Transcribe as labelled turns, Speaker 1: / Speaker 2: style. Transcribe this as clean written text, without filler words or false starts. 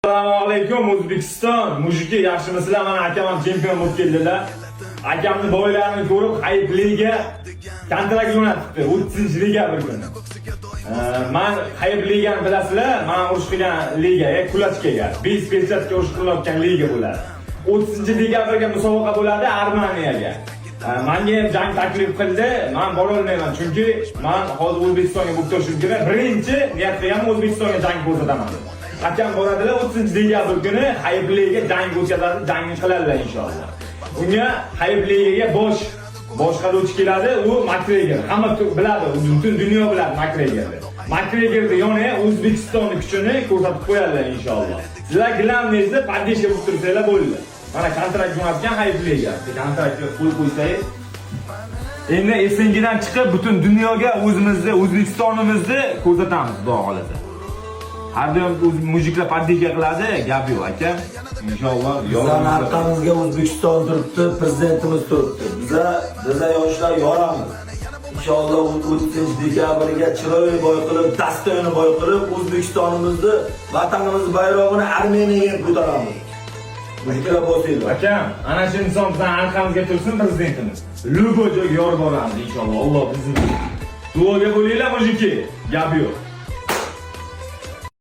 Speaker 1: Assalomu alaykum, O'zbekiston. Мужики, yaxshimisizlar? Mana akam ham chempion bo'lib keldilar. Akamni бой larini ko'rib, Hayp Liga kontrakt jo'natibdi 30 dekabr kuni. Man Hayp Ligani bilasizlar, man urush qilgan liga, кулачка ga, без перчатка urush qilayotgan liga bo'ladi. 30 dekabrga musobaqa bo'ladi Armaniyaga. Manga ham jang taklif qildi, man borolmayman, chunki man hozir O'zbekistonga bo'lib turishim kerak. Birinchi niyat qilganman, O'zbekistonga jang ko'rsataman deb. Akam boradilar 30 dekabr kuni Hayp Liga jang o'tkazadi, jangni qiladilar inshaalloh. Unga Hayp Ligaga bosh boshqaruvchi keladi, u Makgregor. Hamma biladi, butun dunyo biladi Makgregorni. Makgregorni yoniga O'zbekistonni kuchini ko'rsatib qo'yadilar inshaalloh. Sizlar главный si поддержка bo'lib tursanglar bo'ldi. Mana kontrakt jo'natgan Hayp Liga. Kontraktga qo'l qo'ysangiz, endi СНГ dan chiqib butun dunyoga o'zimizni, O'zbekistonimizni ko'rsatamiz, xudo xohlasa. Har doim o'z мужик lar поддержка qiladi, gap yo'q, aka. Inshaalloh.
Speaker 2: Bizlarni arqamizga O'zbekiston turibdi, prezidentimiz turibdi. Biza yoshlar yoramiz. Inshaalloh 30 dekabrga chiroyli бой qilib, достойный бой qilib, O'zbekistonimizni, vatanimiz bayrog'ini Armeniyaga ham ko'taramiz. Мужик lar, bosinglar.
Speaker 1: Akam, ana shu inson bizning arqamizga tursin, prezidentimiz. Любой joyga yorib boramiz inshaalloh. Alloh bizni. Duoga bo'linglar, мужики. Gap yo'q.